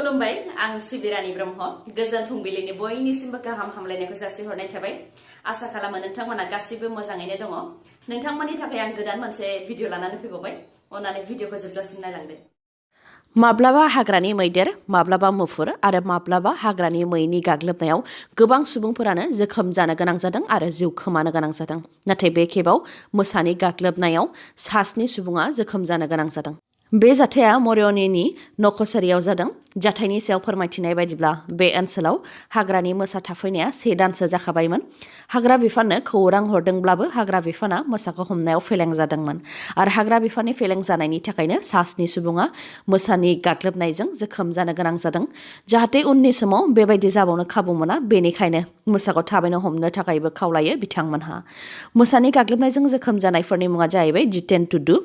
खुलुमबाय आं सिबिरानि ब्रह्म गोजोन फुंबिलिनि बयनिसिमबो गाहाम हामलायनायखौ जासिहरनाय थाबाय आसा खालामो नोंथांमोना गासिबो मोजाङैनो दङ नोंथांमोननि थाखाय आं गोदान मोनसे भिडिअ लानानै फैबावबाय अन्नानै भिडिअखौ जोबजासिम नायलांदो माब्लाबा हाग्रानि मैदेर माब्लाबा मुफुर आरो माब्लाबा हाग्रानि मैनि गाग्लोबनायाव गोबां सुबुंफोरानो जोखोम जानो गोनां जादों आरो जिउ खोमानो गोनां जादों नाथाय बे खेबाव मोसानि गाग्लोबनायाव 7 सुबुङा जोखोम जानो गोनां जादों बे जाथाया मरियनीनि नखसारियाव जादों जाथायनि सायाव फोरमायथिनाय बायदिब्ला बे ओनसोलाव हाग्रानि मोसा थाफैनाया 1 दानसो जाखाबायमोन हाग्रा बिफाननो खौरां हरदोंब्लाबो हाग्रा बिफाना मोसाखौ हमनायाव फेलें जादोंमोन आरो हाग्रा बिफाननि फेलें जानायनि थाखायनो 7 सुबुङा मोसानि गाग्लोबनायजों जोखोम जानो गोनां जादों जाहाथे उननि समाव बेबायदि जाबावनो खाबु मोना बेनिखायनो मोसाखौ थाबैनो हमनो थाखायबो खावलायो बिथांमोनहा मोसानि गाग्लोबनायजों जोखोम जानायफोरनि मुङा जाहैबाय जितेन टुडु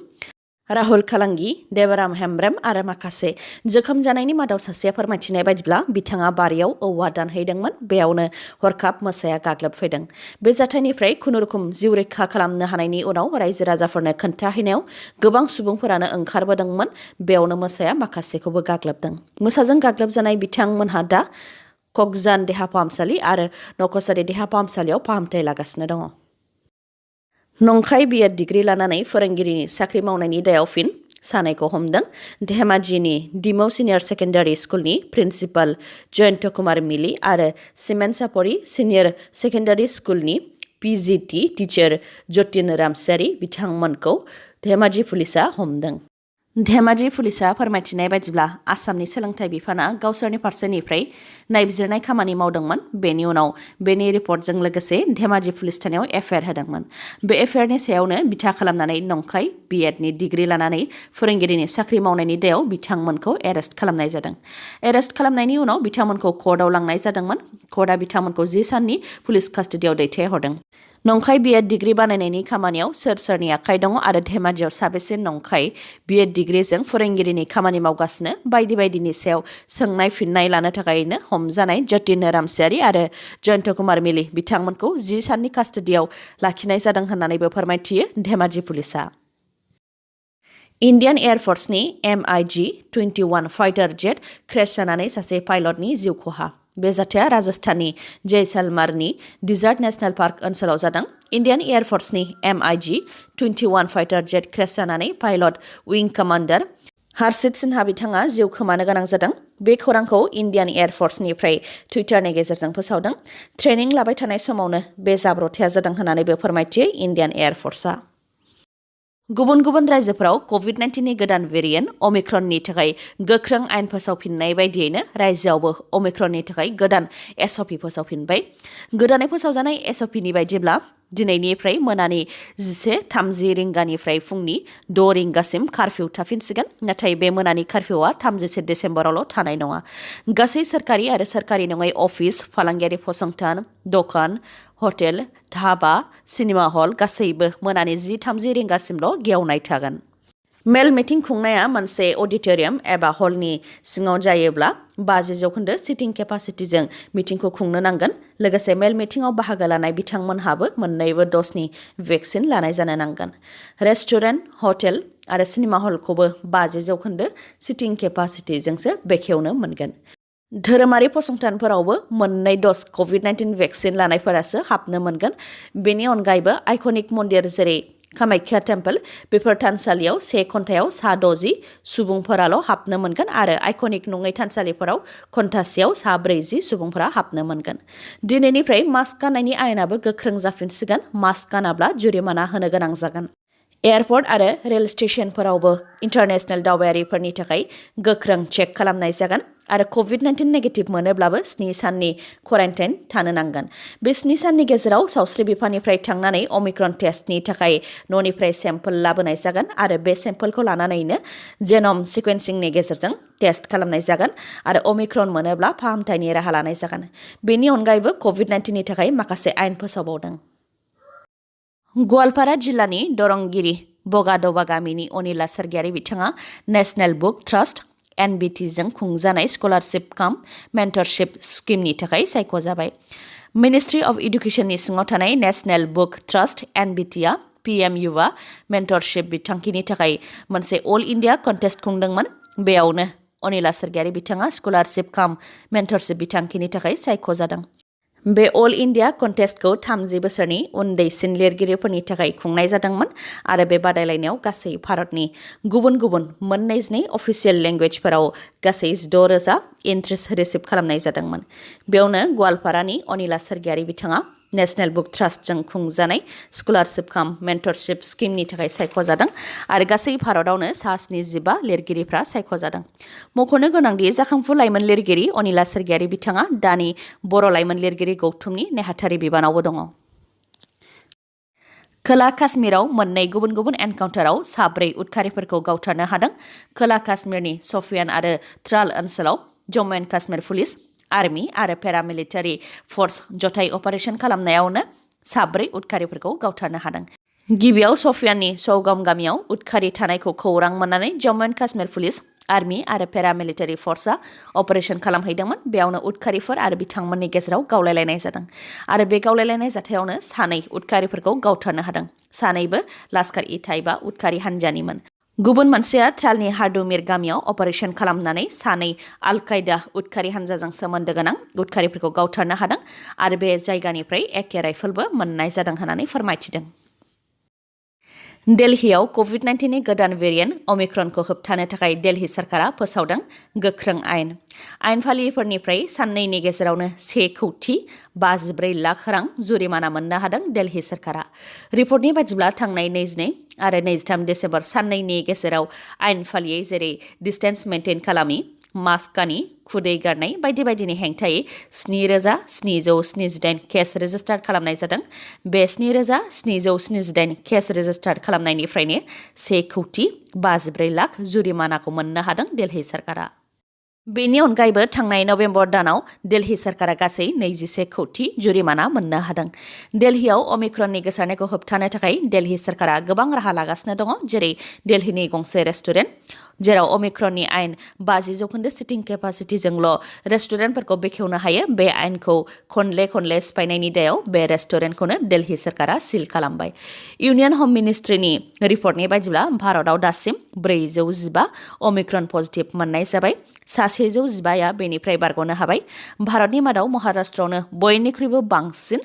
राहुल खालांगि देवराम हेम्ब्रेम आरो माखासे जोखोम जानायनि मादाव सासेया फोरमायथिनाय बायदिब्ला बिथाङा बारियाव औवा दानहैदोंमोन बेयावनो हरखाब मोसाया गाग्लोबफैदों बे जाथायनिफ्राय खुनुरुखुम जिउ रैखा खालामनो हानायनि उनाव रायजो राजाफोरनो खोन्थाहैनायाव गोबां सुबुंफोरानो ओंखारबोदोंमोन बेयावनो मोसाया माखासेखौबो गाग्लोबदों मोसाजों गाग्लोबजानाय बिथांमोनहा दा क'क्राझार देहा फाहामसालि आरो नखसारि देहा फाहामसालियाव फाहामथाय लागासिनो दङ नंखाय बिएड डिग्री लानानै फोरोंगिरिनि साख्रि मावनायनि दायाव फिन सानैखौ हमदों धेमाजिनि डिमौ सिनियर सेकेन्डारि स्कुलनि प्रिन्सिपाल जयन्त कुमार मिलि आरो सिमेन्सापरि सिनियर सेकेन्डारि स्कुलनि पिजिटि टिचार जतिन रामसियारि बिथांमोनखौ धेमाजि पुलिसा हमदों धेमाजि पुलिसा फोरमायथिनाय बायदिब्ला आसामनि सोलोंथाइ बिफाना गावसोरनि फारसेनिफ्राय नायबिजिरनाय खामानि मावदोंमोन बेनि उनाव बेनि रिपर्टजों लोगोसे धेमाजि पुलिस थानायाव एफआइआर होदोंमोन बे एफआइआरनि सायावनो बिथा खालामनानै नंखाय बिएडनि डिग्री लानानै फोरोंगिरिनि साख्रि मावनायनि दायाव बिथांमोनखौ एरेस्ट खालामनाय जादों एरेस्ट खालामनायनि उनाव बिथांमोनखौ कर्टआव लांनाय जादोंमोन कर्टआ बिथांमोनखौ 10 साननि पुलिस कास्टडियाव दैथायहरदों नंखाय बिएड डिग्री बानायनायनि खामानियाव सोर सोरनि आखाइ दङ आरो धेमाजियाव साबेसे नंखाय बिएड डिग्रीजों फोरोंगिरिनि खामानि मावगासिनो बायदि बायदिनि सायाव सोंनाय फिननाय लानो थाखायनो हमजानाय जतिन रामसियारि आरो जयन्त कुमार मिलि बिथांमोनखौ 10 साननि कास्टडियाव लाखिनाय जादों होननानैबो फोरमायथियो धेमाजि पुलिसा इन्डियान एयारफोर्सनि MiG-21 फाइटार जेट क्रेश जानानै सासे पाइलटनि जिउ खहा बे जाथाया राजस्थाननि जैसलमेरनि डिजार्ट नेशनेल पार्क ओनसोलाव जादों इन्डियान एयारफोर्सनि MiG-21 फाइटार जेट क्रेश जानानै पाइलट विं कमान्डार हर्षित सिन्हा बिथाङा जिउ खोमानो गोनां जादों बे खौरांखौ इन्डियान एयारफोर्सनिफ्राय टुइटारनि गेजेरजों फोसावदों ट्रेनिं लाबाय थानाय समावनो बे जाब्रबथाया जादों होननानैबो फोरमायथियो इन्डियान एयारफोर्सआ गुबुन गुबुन रायजोफोराव कभिड-19नि गोदान भेरिएन्ट अमिक्रननि थाखाय गोख्रों आयेन फोसावफिननाय बायदियैनो रायजोआवबो अमिक्रननि थाखाय गोदान एसअपि फोसावफिनबाय गोदानै फोसावजानाय एसअपिनि बायदिब्ला दिनैनिफ्राय मोनानि 11:30 रिंगानिफ्राय फुंनि 6 रिंगासिम कारफिउ थाफिनसिगोन नाथाय बे मोनानि कारफिउआ 31 डिसेम्बरावल' थानाय नङा गासै सोरखारि आरो सोरखारि नङै अफिस फालांगियारि फसंथान दखान हटेल धाबा सिनेमा हल गासैबो मोनानि 10:30 रिंगासिमल' गेवनाय थागोन मेल मिटिं खुंनाया मोनसे अडिटोरियाम एबा हलनि सिङाव जायोब्ला 50% सिटिं केपासिटिजों मिटिंखौ खुंनो नांगोन लोगोसे मेल मिटिंआव बाहागो लानाय बिथांमोनहाबो मोन्नैबो द'जनि भेक्सिन लानाय जानो नांगोन रेस्टुरेन्ट हटेल आरो सिनेमा हलखौबो 50% सिटिं केपासिटिजोंसो बेखेवनो मोनगोन धोरोमारि फसंथानफोरावबो मोन्नै ड'ज कभिड-19 भेक्सिन लानायफोरासो हाबनो मोनगोन बेनि अनगायैबो आइकनिक मन्दिर जेरै कामाख्या टेम्पल बेफोर थानसालियाव 1 घन्टायाव 60 सुबुंफोराल' हाबनो मोनगोन आरो आइकनिक नङै थानसालिफोराव घन्टासेयाव 40 सुबुंफोरा हाबनो मोनगोन दिनैनिफ्राय मास्क गाननायनि आयेनाबो गोख्रों जाफिनसिगोन मास्क गानाब्ला जुरिमाना होनो गोनां जागोन एयारपर्ट आरो रेल स्टेशनफोरावबो इन्टारनेशनेल दावबायारिफोरनि थाखाय गोख्रों चेक खालामनाय जागोन आरो कभिड-19 नेगेटिभ मोनोब्लाबो 7 साननि क्वारेन्टाइन थानो नांगोन बे 7 साननि गेजेराव सावस्रि बिफाननिफ्राय थांनानै अमिक्रन टेस्टनि थाखाय न'निफ्राय सेम्पल लाबोनाय जागोन आरो बे सेम्पलखौ लानानैनो जेनम सिक्वेन्सिंनि गेजेरजों टेस्ट खालामनाय जागोन आरो अमिक्रन मोनोब्ला फाहामथायनि राहा लानाय जागोन बेनि अनगायैबो कभिड-19नि थाखाय माखासे आयेन फोसावबावदों गवालपारा जिल्लानि दरंगिरि बगादबा गामिनि अनिला सरगियारि बिथाङा नेशनेल बुक ट्रास्ट NBT जों खुंजानाय स्कलारशिप काम मेन्टरशिप स्किमनि थाखाय सायख'जाबाय मिनिस्ट्रि अफ इडुकेशननि सिङाव थानाय नेशनेल बुक ट्रास्ट NBTआ PMUआ मेन्टरशिप बिथांखिनि थाखाय मोनसे अल इन्डिया कन्टेस्ट खुंदोंमोन बेयावनो अनिला सरगियारि बिथाङा स्कलारशिप काम मेन्टरशिप बिथांखिनि थाखाय सायख'जादों। बे अल इन्डिया कन्टेस्टखौ 30 बोसोरनि उन्दैसिन लिरगिरिफोरनि थाखाय खुंनाय जादोंमोन आरो बे बादायलायनायाव गासै भारतनि गुबुन गुबुन 42 अफिसियेल लेंगुवेजफोराव गासै 6,000 एन्ट्रिज रिसिभ खालामनाय जादोंमोन। बेयावनो गवालपारानि अनिला सरगियारि बिथाङा नेशनेल बुक ट्रास्टजों खुंजानाय स्कलारशिप काम मेन्टरशिप स्किमनि थाखाय सायख'जादों आरो गासै भारतआवनो सा 75 लिरगिरिफ्रा सायख'जादों। मख'नो गोनांदि जाखांफु लाइमोन लिरगिरि अनिला सरगियारि बिथाङा दानि बर' लाइमोन लिरगिरि गौथुमनि नेहाथारि बिबानावबो दङ। खोला काश्मीराव मोननै गुबुन गुबुन एनकाउन्टाराव 4 उदखारिफोरखौ गावथारनो हादों। खोला काश्मीरनि शफियान आरो त्राल ओनसोलाव Jammu and Kashmir police army आरो पेरामिलिटारि फर्स जथाय अपारेशन खालामनायावनो 4 उदखारिफोरखौ गावथारनो हादों। गिबियाव शफियाननि सौगाम गामियाव उदखारि थानायखौ खौरां मोननानै Jammu and Kashmir police army आरो पेरामिलिटारि फर्सआ अपारेशन खालामहैदोंमोन। बेयावनो उदखारिफोर आरो बिथांमोननि गेजेराव गावलायलायनाय जादों आरो बे गावलायलायनाय जाथायावनो 2 उदखारिफोरखौ गावथारनो हादों। 2बो लास्कार इ ताइबा उदखारि हान्जानिमोन। गुबुन मोनसेया ट्रालनि हार्डुमिर गामियाव अपारेशन खालामनानै 2 आल कायदा उदखारि हान्जाजों सोमोन्दो गोनां उदखारिफोरखौ गावथारनो हादों आरो बे जायगानिफ्राय एके राइफलबो मोननाय जादों होननानै फोरमायथिदों। दिल्लीयाव कभिड-19नि गोदान भेरिएन्ट अमिक्रनखौ होबथानो थाखाय दिल्ली सरकारा फोसावदों गोख्रों आयेन। आयेन फालिगिरिफोरनिफ्राय साननैनि गेजेरावनो 1,54 लाख रां जुरिमाना मोननो हादों दिल्ली सरकारा। रिपर्टनि बायदिब्ला थांनाय 22 आरो 23 डिसेम्बर साननैनि गेजेराव आयेन फालियै जेरै डिस्टेन्स मेइनटेइन खालामि, मास्क गानि, खुदै गारनाय बायदि बायदिनि हेंथायै 7,778 केस रेजिस्टार खालामनाय जादों। बे 7,778 केस रेजिस्टार खालामनायनिफ्रायनो 1,54 लाख जुरिमानाखौ मोननो हादों दिल्ली सरकारा। बेनि अनगायैबो थांनाय नभेम्बर दानाव दिल्ली सरकारा गासै 21 कौटि जुरिमाना मोननो हादों। दिल्लीयाव अमिक्रननि गोसारनायखौ होबथानो थाखाय दिल्ली सरकारा गोबां राहा लागासिनो दङ, जेरै दिल्लीनि गंसे रेस्टुरेन्ट जेराव अमिक्रननि आयेन 50% सिटिं केपासिटिजोंल' रेस्टुरेन्टफोरखौ बेखेवनो हायो। बे आयेनखौ खनले सिफायनायनि दायाव बे रेस्टुरेन्टखौनो दिल्ली सरकारा सिल खालामबाय। इउनियन हम मिनिस्ट्रिनि रिपर्टनि बायदिब्ला भारतआव दासिम 415 अमिक्रन पजिटिभ मोननाय जाबाय। 115 बेनिफ्राय बारग'नो हाबाय। भारतनि मादाव महाराष्ट्रआवनो बयनिख्रुइबो बांसिन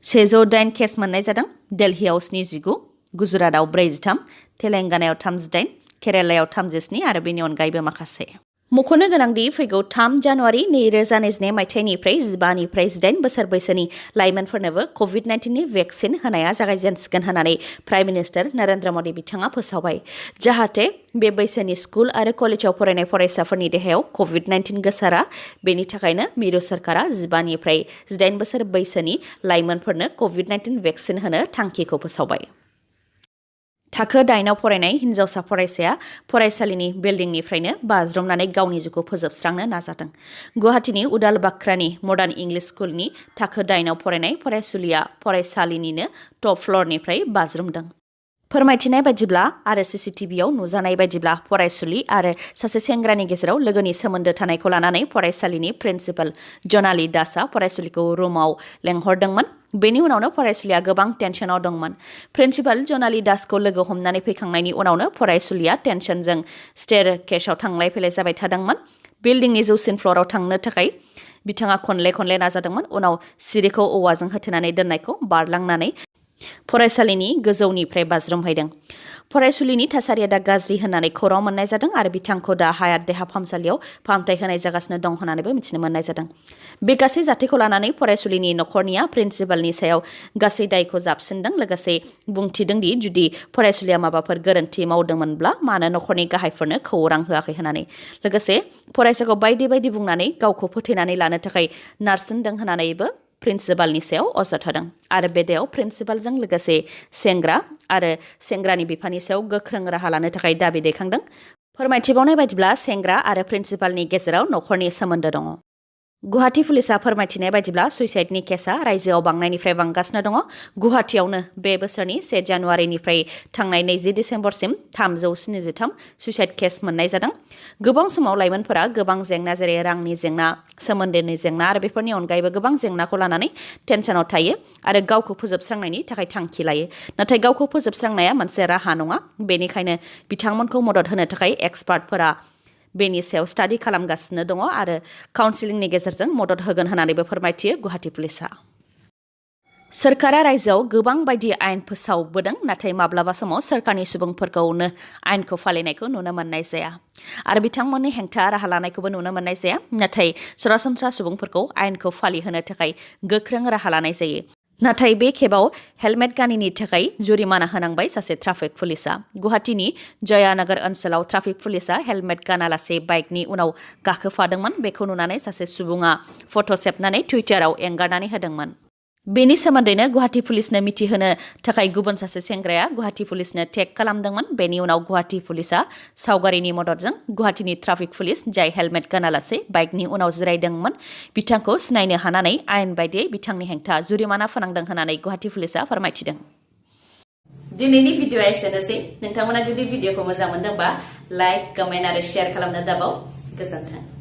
108 केस मोननाय जादों। दिल्लीयाव 79, गुजरातआव 43, तेलेंगानायाव 38, केरालायाव 37 आरो बेनि अनगायैबो माखासे। मख'नो गोनांदि फैगौ 3 जानुवारि 2022 मायथाइनिफ्राय 15-18 बोसोर बैसोनि लाइमोनफोरनोबो कभिड-19नि भेक्सिन होनाया जागायजेनसिगोन होननानै प्राइम मिनिस्टार नरेन्द्र मदि बिथाङा फोसावबाय। जाहाथे बे बैसोनि स्कुल आरो कलेजाव फरायनाय फरायसाफोरनि देहायाव कभिड-19 गोसारा, बेनि थाखायनो मिरु सरकारा 15-18 बोसोर बैसोनि लाइमोनफोरनो कभिड-19 भेक्सिन होनो थांखिखौ फोसावबाय। थाखो 8आव फरायनाय हिन्जावसा फरायसाया फरायसालिनि बिल्डिंनिफ्रायनो बाज्रुमनानै गावनि जिउखौ फोजोबस्रांनो नाजादों। गुवाहाटीनि उदाल बाक्रानि मडार्न इंलिश स्कुलनि थाखो 8आव फरायनाय फरायसुलिया फरायसालिनिनो टप फ्लरनिफ्राय बाज्रुमदों। फोरमायथिनाय बायदिब्ला आरो सीसीटीवीआव नुजानाय बायदिब्ला फरायसुलि आरो सासे सेंग्रानि गेजेराव लोगोनि सोमोन्दो थानायखौ लानानै फरायसालिनि प्रिन्सिपाल जनाली दासआ फरायसुलिखौ रुमाव लेंहरदोंमोन। बेनि उनावनो फरायसुलिया गोबां टेनसनाव दंमोन। प्रिन्सिपाल जनाली दासखौ लोगो हमनानै फैखांनायनि उनावनो फरायसुलिया टेनसनजों स्टेर केसाव थांलाय फैलाय जाबाय थादोंमोन। बिल्डिंनि जौसिन फ्ल'राव थांनो थाखाय बिथाङा खनले नाजादोंमोन। उनाव सिरिखौ औवाजों होथेनानै दोननायखौ बारलांनानै फरायसालिनि गोजौनिफ्राय बाज्रुमहैदों। फरायसुलिनि थासारिया दा गाज्रि होननानै खौरां मोननाय जादों आरो बिथांखौ दा हायात देहा फाहामसालियाव फाहामथाय होनाय जागासिनो दं होननानैबो मिथिनो मोननाय जादों। बे गासै जाथायखौ लानानै फरायसुलिनि नखरनिया प्रिन्सिपालनि सायाव गासै दायखौ जाबसिनदों। लोगोसे बुंथिदों दि जुदि फरायसुलिया माबाफोर गोरोन्थि मावदोंमोनब्ला मानो नखरनि गाहायफोरनो खौरां होआखै होननानै। लोगोसे फरायसाखौ बायदि बुंनानै गावखौ फोथैनानै लानो थाखाय नारसिनदों होननानैबो प्रिन्सिपालनि सायाव अजद होदों आरो बे दायाव प्रिन्सिपालजों लोगोसे सेंग्रा आरो सेंग्रानि बिफानि सायाव गोख्रों राहा लानो थाखाय दाबि दैखांदों। फोरमायथिबावनाय बायदिब्ला सेंग्रा आरो प्रिन्सिपालनि गेजेराव नखरनि सोमोन्दो दङ। गुवाहाटी पुलिसा फोरमायथिनाय बायदिब्ला सुइसाइडनि केसा रायजोआव बांनायनिफ्राय बांगासिनो दङ। गुवाहाटीयावनो बे बोसोरनि 1 जानुवारिनिफ्राय थांनाय 20 डिसेम्बरसिम 373 सुइसाइड केस मोननाय जादों। गोबां समाव लाइमोनफोरा गोबां जेंना जेरै रांनि जेंना, सोमोन्दोनि जेंना आरो बेफोरनि अनगायैबो गोबां जेंनाखौ लानानै टेनसनाव थायो आरो गावखौ फोजोबस्रांनायनि थाखाय थांखि लायो। नाथाय गावखौ फोजोबस्रांनाया मोनसे राहा नङा। बेनिखायनो बिथांमोनखौ मदद होनो थाखाय एक्सपार्टफोरा बेनि सायाव स्टाडि खालामगासिनो दङ आरो काउन्सिलिंनि गेजेरजों मदद होगोन होननानैबो फोरमायथियो गुवाहाटी पुलिसा। सोरखारा रायजोआव गोबां बायदि आयेन फोसावबोदों, नाथाय माब्लाबा समाव सोरखारनि सुबुंफोरखौनो आयेनखौ फालिनायखौ नुनो मोननाय जाया आरो बिथांमोननि हेंथा राहा लानायखौबो नुनो मोननाय जाया। नाथाय सरासनस्रा सुबुंफोरखौ आयेनखौ फालिहोनो थाखाय गोख्रों राहा लानाय जायो। नाथाय बे खेबाव हेलमेट गानिनि थाखाय जुरिमाना होनांबाय सासे ट्राफिक पुलिसा। गुवाहाटीनि जयानगर ओनसोलाव ट्राफिक पुलिसा हेलमेट गानालासे बाइकनि उनाव गाखोफादोंमोन। बेखौ नुनानै सासे सुबुङा फट' सेबनानै टुइटाराव एंगारनानै होदोंमोन। बेनि सोमोन्दैनो गुवाहाटी पुलिसनो मिथिहोनो थाखाय गुबुन सासे सेंग्राया गुवाहाटी पुलिसनो टेग खालामदोंमोन। बेनि उनाव गुवाहाटी पुलिसा सावगारिनि मददजों गुवाहाटीनि ट्राफिक पुलिस जाय हेलमेट गानालासे बाइकनि उनाव जिरायदोंमोन बिथांखौ सिनायनो हानानै आयेन बायदियै बिथांनि हेंथा जुरिमाना फोनांदों होननानै गुवाहाटी पुलिसा फोरमायथिदों। दिनैनि भिडिअ'आ एसेनोसै। नोंथांमोना जुदि भिडिअ'खौ मोजां मोनदोंबा लाइक, कमेन्ट आरो शेयार खालामनो दाबाव। गोजोन्थों।